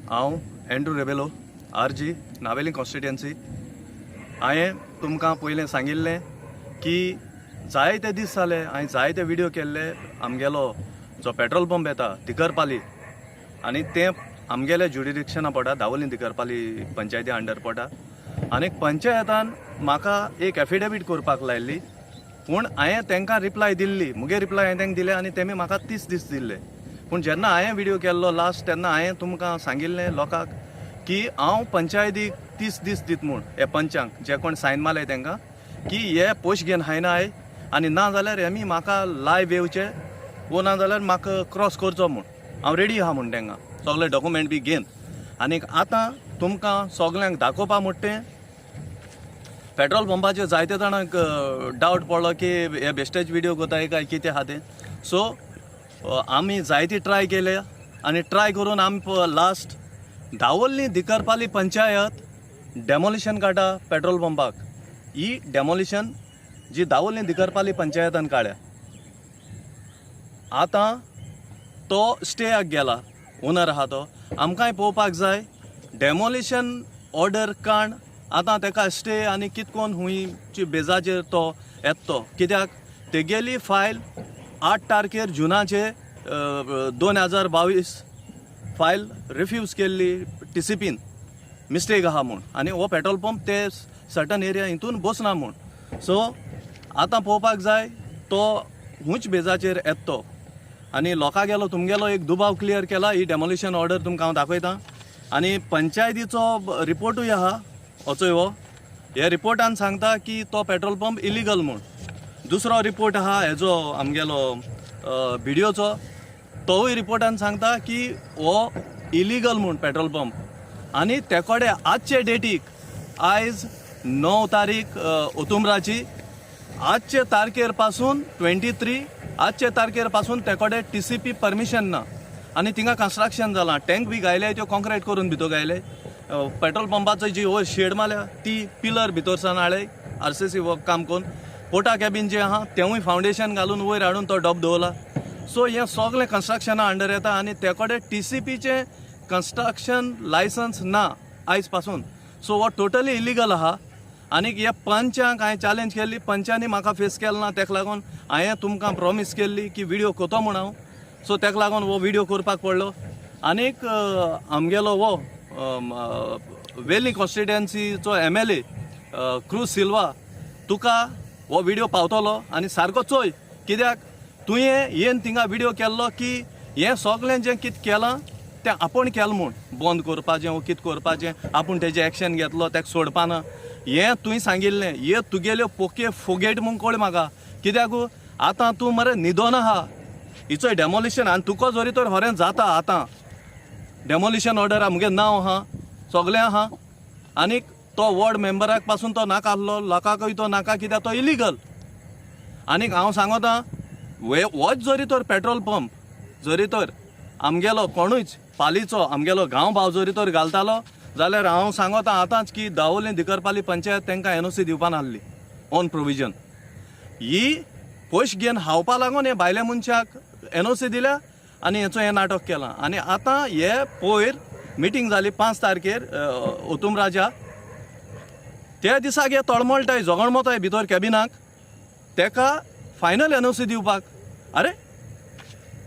हांव Andrew Rebelo, RG, Navelim constituency. हांवें तुमकां पयलें सांगिल्लें की जायते दीस जाले हांवें जायते व्हिडियो केल्ले. आमगेलो जो पेट्रोल पंप येता दिकरपाली आनी तें आमगेले ज्युडिडिक्शना पडटा, दावोली दिकरपाली पंचायती अंडर पडटा. आनी पंचायतान म्हाका एक एफिडेवीट करपाक लायल्ली, पूण हांवें तांकां रिप्लाय दिल्ली, मुगे रिप्लाय हांवें तांकां दिले आनी तेमी म्हाका 30 दीस दिल्ले. पूण जेन्ना हांवें व्हिडियो केल्लो लास्ट तेन्ना हांवें तुमकां सांगिल्लें लोकांक की हांव पंचायतीक 30 दीस दित म्हूण, हे पंचांक जे कोण सायन मारले तांकां की हे पोश घेवन हायना आय आनी ना जाल्यार हेमी म्हाका लायव येवचे वो ना जाल्यार म्हाका क्रॉस करचो म्हूण हांव रेडी आहा म्हूण तांकां सगळे डॉक्युमेंट बी घेवन. आनीक आतां तुमकां सगल्यांक दाखोवपा म्हणटा तें पेट्रोल पंपाचेर जायते जाणांक डावट पडलो की हे बेश्टेच व्हिडियो कोताय काय कितें आहा तें. सो आमी जायती ट्राय केल्या आनी ट्राय करून आमी लास्ट दावोली दिकरपाली पंचायत डेमोलिशन काडटा पेट्रोल पंपाक. ही डेमोलिशन जी दावोली दिकरपाली पंचायतान काडल्या, आतां तो स्टेयाक गेला, ओनर आहा तो. आमकांय पळोवपाक जाय डेमोलिशन ऑर्डर काण आतां तेका स्टे आनी कितकोन हुंयची बेजाचेर तो येता तो, कित्याक तेगेली फायल 8 तारखेर जुनाचे 2022 फायल रिफ्यूज केल्ली टीसीपीन, मिस्टेक आहा म्हूण, आनी हो पेट्रोल पंप ते सर्टन एरिया हितून बसना म्हूण. सो आतां पळोवपाक जाय तो हुंच बेजाचेर येता तो. आनी लोकां गेलो तुमगेलो एक दुबाव क्लियर केला, ही डेमोलिशन ऑर्डर तुमकां हांव दाखयतां. आनी पंचायतीचो रिपोर्टूय आहा वचोय, हो ह्या रिपोर्टान सांगता की तो पेट्रोल पंप इलिगल म्हूण. दुसरो रिपोर्ट आहा हेजो आमगेलो बीडीओचो, तोवूय रिपोर्टान सांगता की हो इलिगल म्हूण पेट्रोल पंप. आनी ते कडेन आजचे डेटीक, आयज 9 तारीख ओतुम्राची, आजचे तारखेर पासून 23 आजचे तारखेर पासून ते कडेन टीसीपी परमिशन ना आनी थिंगा कन्स्ट्रक्शन जालां, टँक बी घायले, त्यो कॉन्क्रीट करून भितर घायले. पेट्रोल पंपाचो जी वयर शेड मारल्या ती पिलर भितर सान हाडले आरसीसी वर्क काम करून. पोटा कॅबीन जें आहा तेवूय फावंडेशन घालून वयर हाडून तो डब दवरला. सो हें सगळें कन्स्ट्रक्शना अंडर येता आनी ते कडेन टीसीपीचें कन्स्ट्रक्शन लायसन्स ना आयज पासून. सो हो टोटली इलिगल आहा. आनीक ह्या पंचांक हांवें चॅलेंज केल्ली, पंचांनी म्हाका फेस केलो ना, तेका लागून हांवें तुमकां प्रॉमीस केल्ली की व्हिडियो कोतो म्हूण हांव. सो तेका लागून हो व्हिडियो करपाक पडलो. आनीक आमगेलो हो वेली कॉन्स्टिट्युएन्सीचो एमएलए क्रूज सिल्वा, तुका हो व्हिडियो पावतलो आनी सारको चोय, कित्याक तुवें येन थिंगा व्हिडियो केल्लो की हें सगळें जें कितें केलां तें आपूण केलां म्हूण, बंद करपाचें वो कितें करपाचें आपूण तेजें एक्शन घेतलो, तेका सोडपाना हें तुवें सांगिल्लें. हे तुगेल्यो पोके फोगेट म्हूण कळ्ळें म्हाका, कित्याक आतां तूं मरे न्हिदोन आहा हिचो डेमोलिशन. आनी तुका जरी तर खरें जाता आतां डेमोलिशन ऑर्डर आहा, मुगे नांव आहा, सगळें आहा. आनीक तो वॉर्ड मेंबराक पासून तो नाका आहलो, लोकांकूय तो नाका, कित्याक तो इलिगल. आनीक हांव सांगोता होच जरी तर पेट्रोल पंप जरी तर आमगेलो कोणूच पालीचो आमगेलो गांव भाव जरी तर घालतालो जाल्यार हांव सांगोता आतांच की दावोली दिकरपाली पंचायत तांकां एनओसी दिवपा नासली ऑन प्रोविजन. ही पयशे घेवन खावपा लागून हे भायल्या मनशाक एनओसी दिल्या आनी हेचो हें नाटक केलां. आनी आतां हे पयर मिटींग जाली 5 तारखेर ओतुमराजा, त्या दिसाक हे तळमळटाय झगडमोताय भितर कॅबिनाक तेका फायनल एनओसी दिवपाक. अरे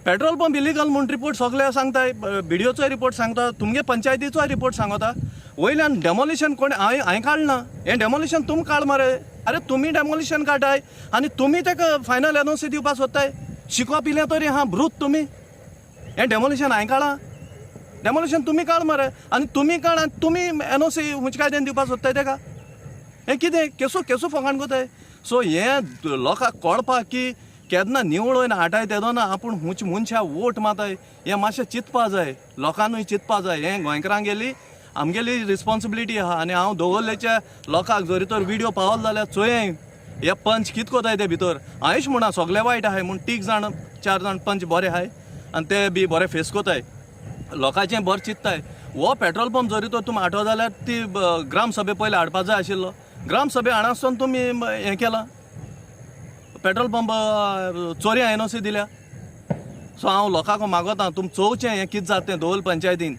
पेट्रोल पंप इलिगल म्हूण रिपोर्ट सगळे सांगताय, बीडीओचोय रिपोर्ट सांगता, तुमगे पंचायतीचोय रिपोर्ट सांगता, वयल्यान डेमोलिशन कोण हांवें काडना, हें डेमोलिशन तुमी काड मरे. अरे तुमी डेमोलिशन काडाय आनी तुमी तेका फायनल एनओसी दिवपाक सोदताय, शिकोप इलें तरी आहा ब्रूत तुमी, हें डेमोलिशन हांवें काडलां, डेमोलिशन तुमी काड मरे आनी तुमी काड आनी तुमी एनओसी खंयच्या कायद्यान दिवपाक सोदताय तेका, हें कितें केसो केसो फोगाण कोताय. सो हें लोकांक कळपाक की केन्ना निवळून हाटाय तेदोना आपूण हुंच मनशां वोट माताय हें मातशें चिंतपा जाय, लोकांनूय चिंतपा जाय. हें गोंयकारांगेली आमगेली रिस्पोन्सिबिलिटी आहा. आनी हांव दवरलेच्या लोकांक जरी तर व्हिडियो पावलो जाल्यार चोय हे पंच कित कोताय ते भितर. हांवेंच म्हणा सगळे वायट आहाय म्हूण, 3 जाण 4 जाण पंच बरे आहाय आनी ते बी बरे फेस कोताय, लोकांचें बरें चिंतताय. हो पेट्रोल पंप जरी तर तुमी हाडटो जाल्यार ती ग्रामसभे पयलीं हाडपा जाय आशिल्लो, ग्रामसभे हाडनासतना तुमी हें केलां, पेट्रोल पंप चोरयां एनओसी दिल्या. सो हांव लोकांक मागोता तुमी चोवचें हें कितें जाता तें दवल पंचायतीन.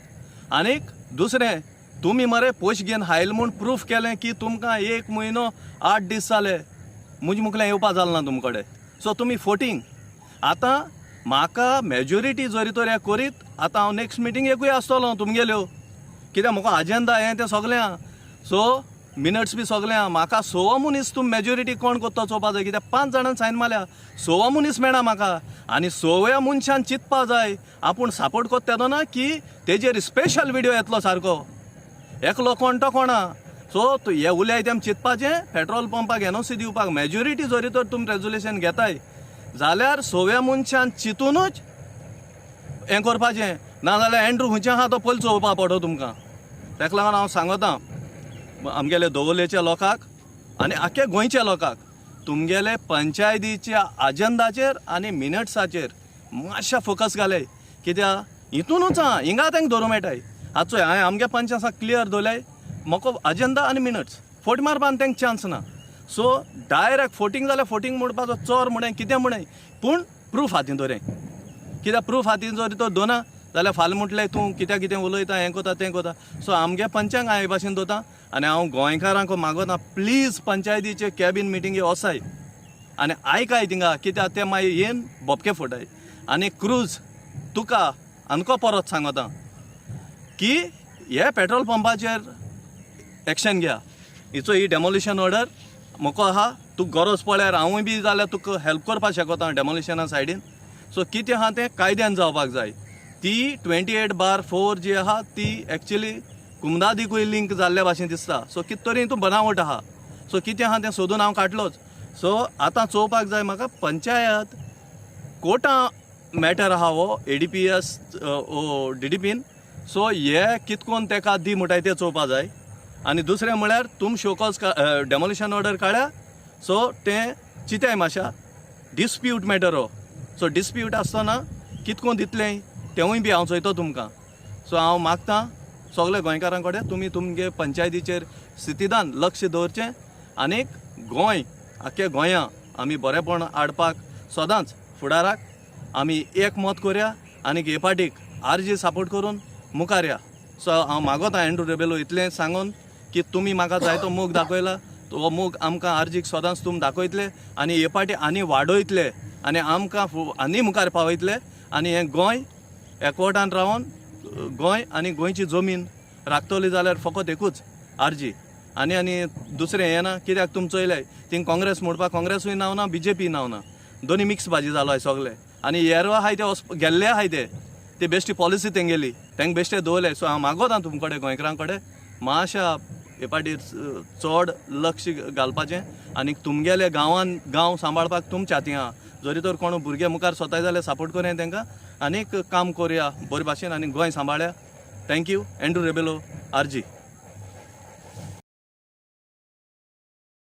आनीक दुसरें तुमी मरे पयशे घेवन हायल म्हूण प्रूफ केलें की तुमकां 1 म्हयनो 8 दीस जाले म्हजे मुखल्यान येवपा जालें ना तुम कडेन. सो तुमी फोटींग. आतां म्हाका मेजोरिटी जरी तर हें करीत आतां हांव नेक्स्ट मिटींग एकूय आसतलो तुमगेल्यो, कित्याक म्हाका अजेंडा हें तें सगळें आहा. सो मिनट्स बी सगळें आहा. म्हाका 6 मनीस तूं मेजोरिटी कोण करता चोवपा जाय, कित्याक 5 जाणांक सायन मारल्या, 6 मनीस मेळना म्हाका. आनी 6व्या मनशान चिंतपा जाय आपूण सपोर्ट करता तेदोना की तेजेर स्पेशल विडियो येतलो सारको, एकलो कोण तो कोणा. सो तूं हे उलय तेम चिंतपाचें पेट्रोल पंपाक एनओसी दिवपाक मेजोरिटी जरी तर तुमी रेजोल्युशन घेताय जाल्यार 6व्या मनशान चिंतूनच हें करपाचें, नाजाल्यार एंड्रू खंयचें आहा तो पयलीं चोवपा पडो तुमकां. ताका लागून हांव सांगता आमगेले दवोलेच्या लोकांक आनी आख्या गोंयच्या लोकांक, तुमगेले पंचायतीच्या अजेंडाचेर आनी मिनट्साचेर मातशें फोकस घालय, कित्याक हितूनच आहा हिंगा तांकां धरूं मेळटाय. आतां चोय हांवें आमगे पंचायत क्लियर दवरल्याय, म्हाका अजेंडा आनी मिनट्स फोट मारपाक तांकां चान्स ना. सो डायरेक्ट फोटींग जाल्यार फोटींग म्हणपाचो, चोर म्हणून कितें म्हणून, पूण प्रूफ हातीन दवरय, कित्याक प्रूफ हातीन जर तो दोना जाल्यार फाल्यां म्हटलें तूं कित्याक कितें उलयता, हें करता तें करता. सो आमगे पंचांक हांव हे भाशेन दवरता आनी हांव गोंयकारांक मागता प्लीज पंचायतीचे कॅबीन मिटींगे वसाय आनी आयकाय थिंगा, कित्याक ते मागीर येवन बोपके फोटाय. आनी क्रूज तुका आमकां परत सांगता की हे पेट्रोल पंपाचेर एक्शन घ्या, हिचो ही डेमोलिशन ऑर्डर म्हाका आहा, तुका गरज पडल्यार हांवूय बी जाल्यार तुका हेल्प करपाक शकता डेमोलिशना सायडीन. सो कितें आहा तें कायद्यान जावपाक जाय. ती 28/4 जी आहा ती एक्चुली कुमदादीकूय लिंक जाल्ल्या भाशेन दिसता. सो कितें तरी तूं बनावट आहा. सो कितें आहा तें सोदून हांव काडलोच. सो आतां चोवपाक जाय म्हाका पंचायत कोर्टां मॅटर आहा हो ADPS ओ DDPन. सो हे कितकोन तेका दी म्हणटाय तें चोवपा जाय. आनी दुसरें म्हळ्यार तुम शोकॉज डेमोलिशन ऑर्डर काडल्या, सो तें चिंताय मातशा डिस्प्यूट मॅटर हो. सो डिस्प्यूट आसतना कितकोन दितलें तेंवूय बी हांव चोयतो तुमकां. सो हांव मागता सगल्या गोंयकारां कडेन तुमी तुमगे पंचायतीचेर स्थितीदान लक्ष दवरचें आनीक गोंय आख्या गोंया आमी बरेंपण हाडपाक सदांच फुडाराक आमी एकमत करया आनी हे पार्टीक आरजी सपोर्ट करून मुखार या. सो हांव मागोता एंड्रू रेबेलो इतलें सांगून की तुमी म्हाका जायतो मोग दाखयला, तो मोग आमकां आरजीक सदांच तुमी दाखयतले आनी हे पार्टी आनी वाडयतले आनी आमकां आनी मुखार पावयतले आनी हें गोंय एकवटान रावन गोंय आनी गोंयची जमीन राखतली जाल्यार फकत एकूच आरजी आनी आनी दुसरें हें ना. कित्याक तुमी चोयले थिंग काँग्रेस म्हणपाक काँग्रेसूय नांव ना, BJP नांव ना, दोनी मिक्स भाजी जालो आहाय सगळे. आनी येरवा आहाय ते गेल्ले आहाय ते ती बेश्टी पॉलिसी तेंगेली तेंका बेश्टे दवरले. सो हांव मागोता तुम कडेन गोंयकारां कडेन मातशा हे पाटी चड लक्ष घालपाचें आनी तुमगेले गांवान गांव सांबाळपाक तुमच्या हातीं आहा. जरी तर कोण भुरगे मुखार सोताय जाल्यार सपोर्ट करुया तेंकां आनीक काम करुया बरे भाशेन आनी Goa सांबाळया. Thank you. Andrew Rebelo, RG.